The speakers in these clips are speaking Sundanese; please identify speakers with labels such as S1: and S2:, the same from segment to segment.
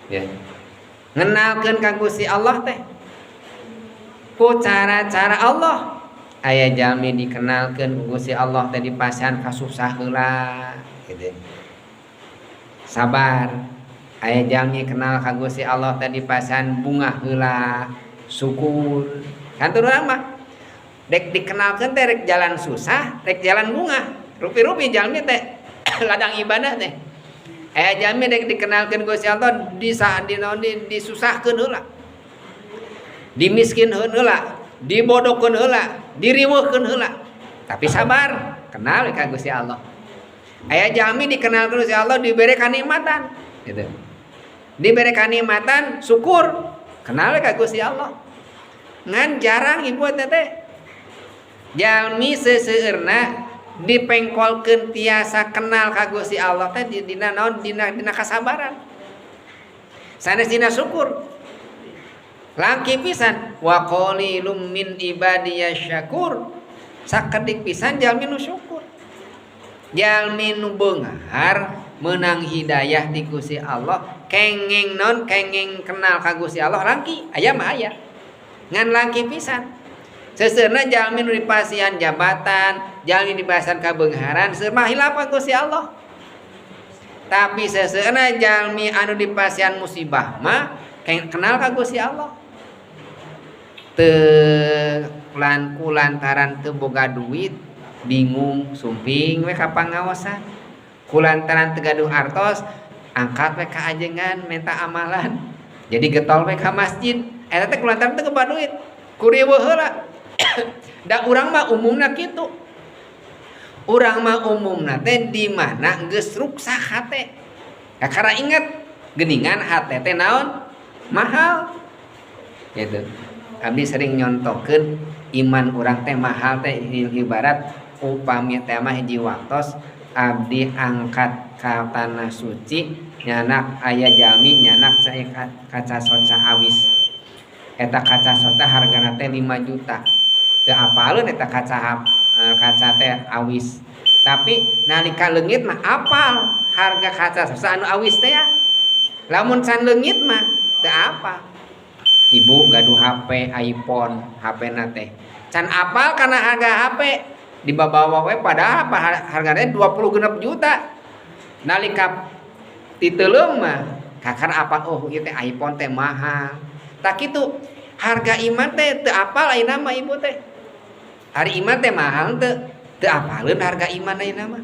S1: Ya. Ngenalkeun ka Gusti Allah teh ku cara-cara Allah. Aya jalmi dikenalkeun ku Gusti Allah teh dipasihan kasusah heula gitu. Sabar. Aya jalmi kenal ka Gusti Allah teh dipasihan bungah heula, syukur. Kan urang mah dek dikenalkeun teh rek jalan susah, rek jalan bungah. Rupi-rupi jalmi teh ladang ibadah teh. Aya jalmi dek dikenalkeun Gusti Allah di saat di naon di disusahkeun heula. Dimiskinkeun heula, dibodohkeun heula, diriweuhkeun heula. Tapi sabar, kenal ka Gusti Allah. Aya jalmi dikenalkeun Gusti Allah dibere kanikmatan gitu. Dibere kanikmatan, syukur, kenal ka Gusti Allah. Ngan jarang, Ibu, teh jalmi seseueurna dipengkolkeun tiasa kenal ka Gusti Allah teh di dina naon, dina dina kasabaran. Sanes dina syukur. Langki pisan, wa qalilum min ibadiyasy syakur. Sakedik pisan jalmi nu syukur. Jalmi nu beunghar menang hidayah di Gusti Allah, kengeng non kengeng kenal ka Gusti Allah langki, aya mah aya. Ngan langki pisan. Seseueurna jalmi nu dipasihan jabatan, jalmi dipasihan kabeungharan, seueur mah hilap ka Gusti Allah. Tapi seseueurna jalmi anu dipasihan musibah mah kenal ka Gusti Allah. Teu lan kulantaran teu boga duit, bingung, sumping we ka pangaosan. Kulantaran teu gaduh artos, angkat we ka ajengan minta amalan. Jadi getol we ka masjid. Eta teh kulantaran teu boga duit. Kuriweuh heula. Da urang mah umumna kitu. Urang mah umumna teh di mana geus ruksak hate. Kakara inget geningan hate teh naon? Mahal. Gitu. Abdi sering nyontokeun iman urang teh mahal teh ibarat upami teh mah hiji waktos abdi angkat ka tanah suci, nyanak aya jalmi nyanak cai kaca soca awis. Eta kaca soca hargana teh 5 juta. Teu apaleun eta kaca kaca teh awis. Tapi nalika leungit mah apal harga kaca soca anu awis teh ya. Lamun can leungit mah teu apal. Ibu gaduh HP iPhone, HP na teh can apal karena harga HP dibawa we, padahal apa harganya 26 juta. Nalika titeuleum mah kakar apa, oh ieu teh iPhone teh mahal. Tak kitu harga iman teh teu apal ayeuna mah, Ibu teh. Hari iman teh mahal teu teu apaleun harga iman ayeuna mah.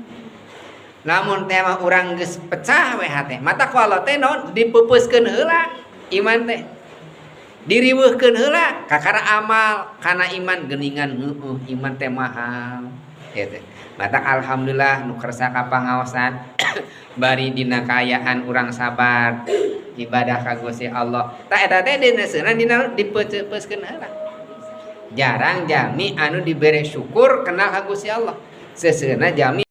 S1: Lamun teh mah urang geus pecah we hate, mata ku Allah teh naon, dipeupeuskeun heula iman teh, diriweuhkeun heula kakara amal kana iman, geuningan heueuh iman teh mahal kitu. Matak alhamdulillah nu kersa ka pangaosan, bari dina kaayaan urang sabar ibadah ka Gusti Allah. Tah, eta teh dina seunah dina dipeupeuskeun heula. Jarang jalmi anu dibere syukur kenal ka Gusti Allah. Seseueurna jalmi